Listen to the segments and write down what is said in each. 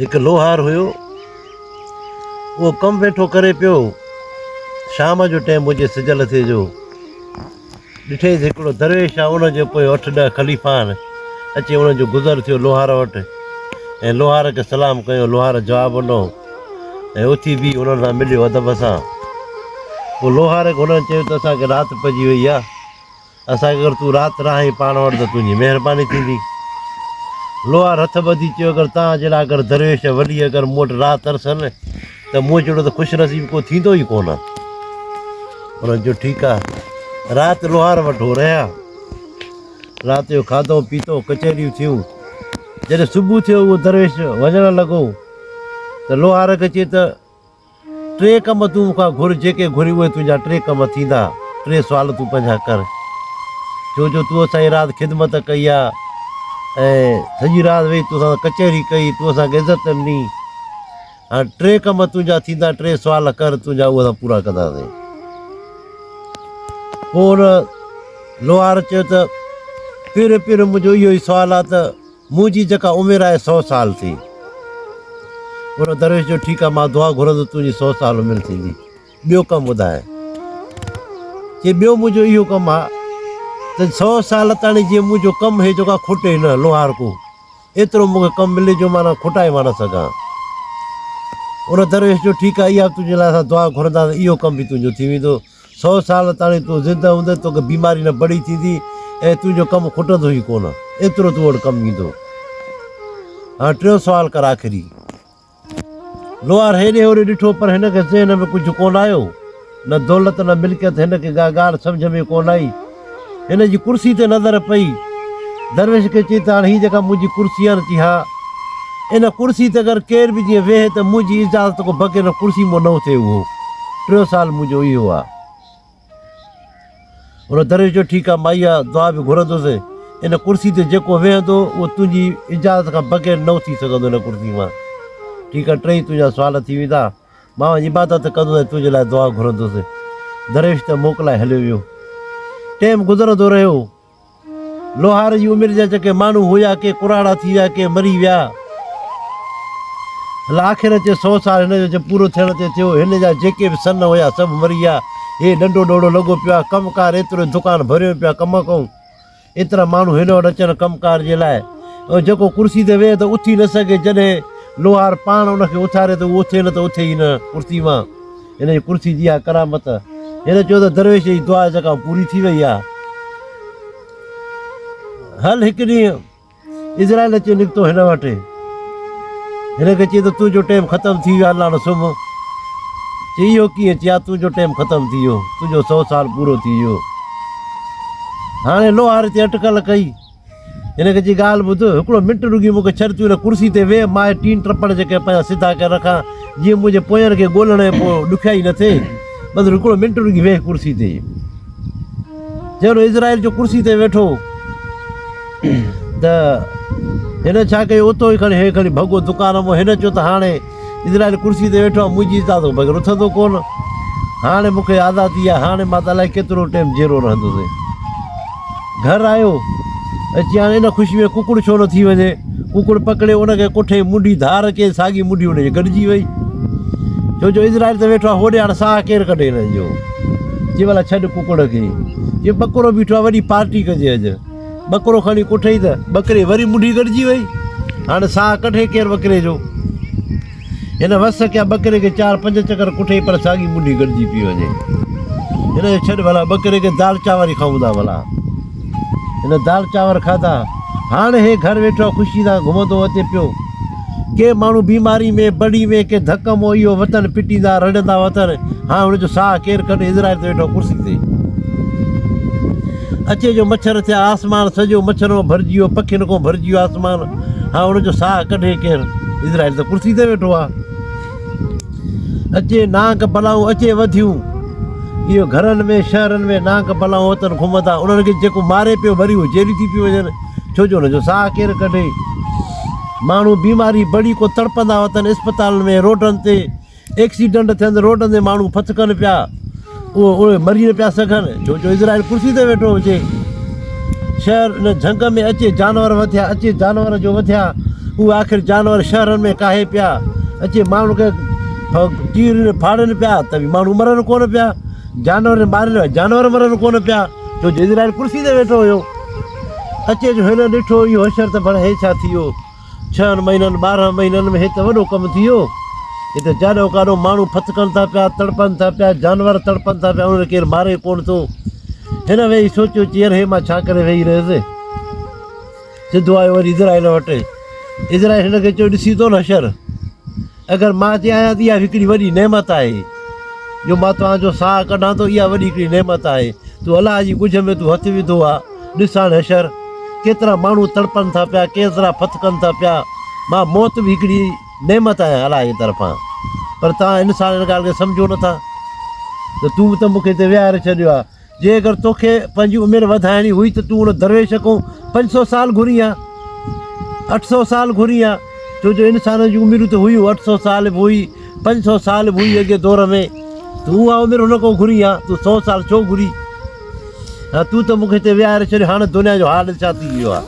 هڪ لوهار هيو، اهو ڪم ويٺو ڪري پيو. شام جو ٽيم هجي سج لٿي جو. ڏٺئي ته هڪڙو درويش آ، ان جي پويان اٺ ڏهه خليفا آهن. اچي انهن جو گذر ٿيو لوهار وٽ ۽ لوهار کي سلام ڪيو. لوهار جواب ڏنو ۽ اٿي بيهي انهن سان مليو ادب سان. پوء لوهار کي هنن چيو ته اسان کي رات پئجي وئي آ. اسان کي اگر تون رات رهائين پاڻ وٽ ته تنهنجي مهرباني ٿيندي. لوهار هٿ ٻڌي چيو اگر توهان جهڙا اگر درويش ولي اگر مون وٽ رات ترسن ته مون جهڙو ته خوش نصيب ڪو ٿيندو ئي ڪونه. انهن چيو ٺيڪ آ. رات لوهار وٽ هو رهيا. رات جو کاڌو پيتو ڪچهريون ٿيون. جڏهن صبح ٿيو اهو درويش وڃڻ لڳو ته لوهار کي چئي ته ٽي ڪم تون مون کان گهر، جيڪي گهرين اهي تنهنجا ٽي ڪم ٿيندا، ٽي سوال تون پنهنجا ڪر. ڇو جو تو اسان جي رات خدمت ڪئي آ ۽ سڄي رات ويهي تو سان ڪچهري ڪئي، تو اسان کي عزت ڏني. هاڻ ٽي ڪم تنهنجا ٿيندا، ٽي سوال ڪر، تنهنجا اهي اسان پورا ڪنداسين. پوء ان لوهار چيو ته پهريون پهريون منهنجو اهو ئي سوال آ ته منهنجي جيڪا عمر آهي سو سال ٿي. ان درويش چيو ٺيڪ آهي مان دعا گهرندس تنهنجي سو سال عمر ٿيندي. ٻيو ڪم ٻڌاء. چي ٻيو منهنجو اهو ڪم آهي ته سو سال تاڻي جيئن منهنجو ڪم هي جيڪو آهي کٽي نه لوهارڪو ايترو مون کي ڪم ملي جو معنيٰ کٽائي مان نه سگهان. ان درويش چيو ٺيڪ آهي اها به تنهنجي لاء اسان دعا گهرنداسين اهو ڪم به تنهنجو ٿي ويندو. سو سال تاڻي تون زنده هوندين، توکي بيماري نه بڙي ٿيندي ۽ تنهنجو ڪم کٽندو ئي ڪونه، ايترو تو وٽ ڪم ايندو. هاڻ ٽيون سوال ڪر آخري. لوهار هيڏي هوڏي ڏٺو پر هن کي ذهن ۾ ڪجهه ڪونه آيو. نه دولت نه ملڪيت هن کي ڪا ڳالهه سمجهه ۾ ڪونه آئي. هن جي ڪرسي تي نظر پئي. درويش کي چئي ته هاڻ هي جيڪا منهنجي ڪرسي آهي نه چي ها. ان ڪرسي تي اگر ڪير به جيئن ويهي ته منهنجي اجازت کان بغير ان ڪرسي مان نه اٿي اهو ٽيون سال منهنجو اهو آهي. ان درويش چيو ٺيڪ آهي مان اها دعا به گهرندس ان ڪرسي تي جيڪو ويهندو اهو تنهنجي اجازت کان بغير نه اٿي سگهندو ان ڪرسي مان. ٺيڪ آهي ٽئي تنهنجا سوال ٿي ويندا. مان وڃي عبادت ڪندس ۽ تنهنجي لاء دعا گهرندس. درويش ته موڪلائي هليو ويو. ٽيم گذرندو رهيو. لوهار جي عمر جا جيڪي ماڻهو هيا، ڪي ڪراڙا ٿي ويا، ڪي مري ويا. هل آخر اچي سو سال هن جو جي پورو ٿيڻ تي ٿيو. هن جا جيڪي به سن هيا، سڀ مري ويا. هي ڏنڊو ڏوڙو لڳو پيو آهي. ڪم ڪار ايترو دڪان ڀريو پيو آهي ڪم کان. ايترا ماڻهو هن وٽ اچن ڪم ڪار جي لاء ۽ جيڪو ڪرسي تي ويهي ته اٿي نه سگهي، جڏهن لوهار پاڻ ان کي اٿاري ته اهو اٿي نه ته اٿي ئي نه ڪرسي مان. هن جي ڪرسي جي اها ڪرامت. هن چيو ته درويش جي دعا جيڪا پوري ٿي وئي آهي. هل هڪ ڏينهن عزرائيل اچي نڪتو هن وٽ. هن کي چيائين ته تنهنجو ٽيم ختم ٿي ويو آهي هل هاڻ سمهه. چي اهو ڪيئن؟ چي ها تنهنجو ٽيم ختم ٿي ويو، تنهنجو سو سال پورو ٿي ويو. هاڻي لوهار تي اٽڪل ڪئي. هن کي چي ڳالهه ٻڌ، هڪڙو منٽ رڳي مون کي ڇڏ تون هن ڪرسي تي ويهه، مان هي ٽين ٽپڙ جيڪي پنهنجا سڌا ڪري رکان، جيئن منهنجي پوين کي ڳولڻ ۾ پوء ڏکيائي نه ٿئي. بس هڪڙو منٽ رڳي ويهه ڪرسي تي. جهڙو عزرائيل جو ڪرسي تي ويٺو ته هن ڇا ڪيو اتو ئي کڻي هي کڻي ڀڳو دڪان مان. هن چيو ته هاڻي عزرائيل ڪرسي تي ويٺو آهي منهنجي اجازت بغير اٿندو ڪونه. هاڻي مون کي آزادي آهي هاڻي مان ته الائي ڪيترو ٽيم جيئرو رهندس. گهر آيو اچي هاڻي ان خوشي ۾ ڪڪڙ ڇو نه ٿي وڃي. ڪڪڙ پڪڙي ان کي ڪٺي منڍي ڌار ڪئي ساڳي منڍي ان جي گڏجي وئي. ڇو جو عزرائيل ته ويٺو آهي هوڏي هاڻي ساهه ڪير ڪڍي هنن جو. چي ڀلا ڇڏ ڪڪڙ کي. چي ٻڪرو بيٺو آهي وڏي پارٽي ڪجي اڄ. ٻڪرو کڻي ڪٺئي ته ٻڪري وري منڍي گڏجي وئي. هاڻي ساهه ڪڍي ڪير ٻڪري جو. هن وس ڪيا ٻڪري کي چار پنج چڪر ڪٺئي پر ساڳي منڍي گڏجي پئي وڃي. هن چيو ڇڏ ڀلا ٻڪري کي دال چانور ئي کائون ٿا ڀلا. هن دال چانور کاڌا. هاڻ هي گهر ويٺو آهي خوشي سان گهمندو اچي پيو. ڪي ماڻهو بيماري ۾، بڙي ۾، ڪي ڌڪ مون اهو وطن پٽيندا رڙندا وتن. هاڻ هن جو ساهه ڪير ڪڍي عزرائيل ته ويٺو آهي ڪرسي تي. اچي جو مڇر ٿيا آسمان سڄو مڇرن کان ڀرجي ويو پکين کان ڀرجي ويو آسمان. هاڻ هن جو ساهه ڪڍي ڪير عزرائيل ته ڪرسي تي ويٺو آهي. اچي نانگ بلائون اچي وڌيون. اهو گهرن ۾ شهرن ۾ نانگ بلائون وتن گهمندا انهن کي جيڪو ماري پيو وري اهي جيئريون ٿي پيون وڃن ڇو جو انهن جو ساهه ڪير ڪڍي. ماڻهو بيماري بڙي ڪو تڙپندا وتن اسپتالن ۾ روڊن تي ايڪسيڊنٽ ٿين روڊن تي ماڻهو ڦٿڪن پيا اهو اهي مري نه پيا سگهن ڇو جو عزرائيل ڪرسي تي ويٺو هجي. شهر ان جهنگ ۾ اچي جانور وڌيا اچي جانور جو وڌيا اهي آخر جانور شهرن ۾ ڪاهي پيا، اچي ماڻهن کي چيرين ڦاڙين پيا ته به ماڻهو مرن ڪونه پيا. جانور مارين پيا، جانور مرن ڪونه پيا، ڇو جو عزرائيل ڪرسي تي ويٺو هيو. اچي جو هن ڏٺو اهو حشر ته ڀلا هي ڇا ٿي ويو. ڇهن مهينن، 12 مهينن ۾ هي ته وڏو ڪم ٿي ويو. هتي جاڏو ڪاڏو ماڻهو ڦٿڪن ٿا پيا، تڙپن ٿا پيا، جانور تڙپن ٿا پيا، انهن کي ڪير ماري ڪونه ٿو. هن ويهي سوچيو، چي يار هي مان ڇا ڪري ويهي رهيس. سڌو آيو وري عزرائيل وٽ. عزرائيل هن کي چيو، ڏسين ٿو نه حشر، اگر مان هتي آهيان ته اها هڪڙي وڏي نعمت آهي، جو مان توهان جو ساهه ڪڍان ٿو، اها وڏي هڪڙي نعمت آهي. تون الله جي ڳجهه ۾ تون هٿ وڌو آ، ڏس هاڻ حشر، ڪيترا ماڻهو تڙپن ٿا پيا، ڪيترا ڦٿڪن ٿا پيا. مان موت به هڪڙي نعمت آهيان الله جي طرفان، پر توهان انسان ان ڳالهه کي سمجهو نٿا ته تون به ته مون کي هتي ويهاري ڇڏيو آ. جي اگر توکي پنهنجي عمر وڌائڻي هئي ته تون ان درويش کان 500 سال گهرين ها، 800 سال گهرين ها، ڇو جو انسانن جون عمريون ته هيون، 800 سال به هئي، 500 سال به هئي اڳئين دور ۾، تون اها عمر هن کان گهرين ها، تون سئو سال ڇو گهري ها، تون ته مون کي هتي ويهاري ڇڏيو، هاڻي دنيا جو حال ڇا ٿي ويو آهي.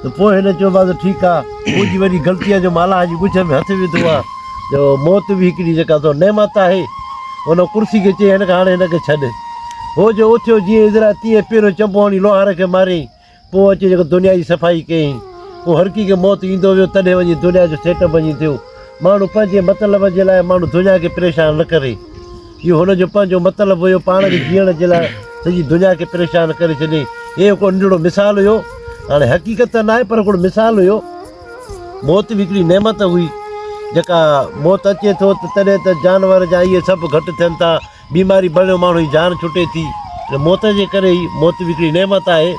ته پوء هن چيو مانس ٺيڪ آ، منهنجي وڏي غلطي آ جو مان الله جي ڳجهه ۾ هٿ وڌو آ، جو موت به هڪڙي جيڪا سو نعمت آهي. هن ڪرسي کي چيائين هن کي هاڻي هن کي ڇڏ. هو جو اٿيو جيئن عزرائيل تيئن پهريون چنبو هڻي لوهار کي ماريائين، پوء اچي جيڪو دنيا جي صفائي ڪيائين. پوء هرڪي کي موت ايندو ويو تڏهن وڃي دنيا جو سيٽ اپ وڃي ٿيو. ماڻهو پنهنجي مطلب جي لاء ماڻهو دنيا کي پريشان نه ڪري. اهو هن جو پنهنجو مطلب هيو، پاڻ کي جيئڻ جي لاء سڄي دنيا کي پريشان ڪري ڇڏيائين. هي هڪڙو ننڍڙو مثال هيو. هاڻي حقيقت ته ناهي پر هڪڙو مثال هيو. موت به هڪڙي نعمت هئي. جيڪا موت اچي ٿو ته تڏهن ته جانور جا اهي سڀ گهٽ ٿين ٿا. بيماري بڻيو ماڻهو جي جان ڇٽي ٿي. موت جي ڪري ئي موت به هڪڙي نعمت آهي.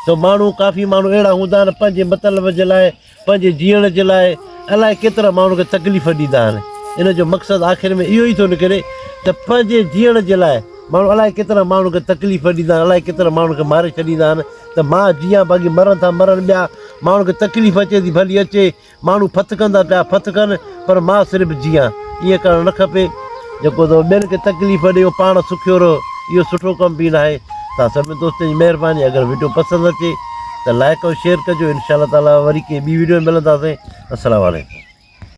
سو ماڻهو ڪافي ماڻهو اهڙا هوندا آهن پنهنجي مطلب جي لاء پنهنجي جيئڻ جي لاء الائي ڪيترا ماڻهن کي تڪليف ڏيندا آهن. ان جو مقصد آخر ۾ اهو ئي ٿو نڪري ته پنهنجي جيئڻ جي لاء ماڻهو الائي ڪيترا ماڻهن کي تڪليف ڏيندا آهن، الائي ڪيترا ماڻهن کي ماري ڇڏيندا آهن ته مان جيئان باقي مرن ٿا مرن ٻيا، ماڻهن کي تڪليف اچي ٿي ڀلي اچي، ماڻهو ڦٿڪندا پيا ڦٿڪن پر مان صرف جيئان. ائين ڪرڻ نه کپي. جيڪو تو ٻين کي تڪليف ڏي پاڻ سکيو رهه اهو سٺو ڪم به ناهي. توهان سڀني دوستن جي مهرباني اگر وڊيو پسند اچي ته لائڪ ۽ شيئر ڪجو انشاء الله تعالي وري ڪنهن ٻي وڊيو ۾ ملنداسين السلام عليڪم.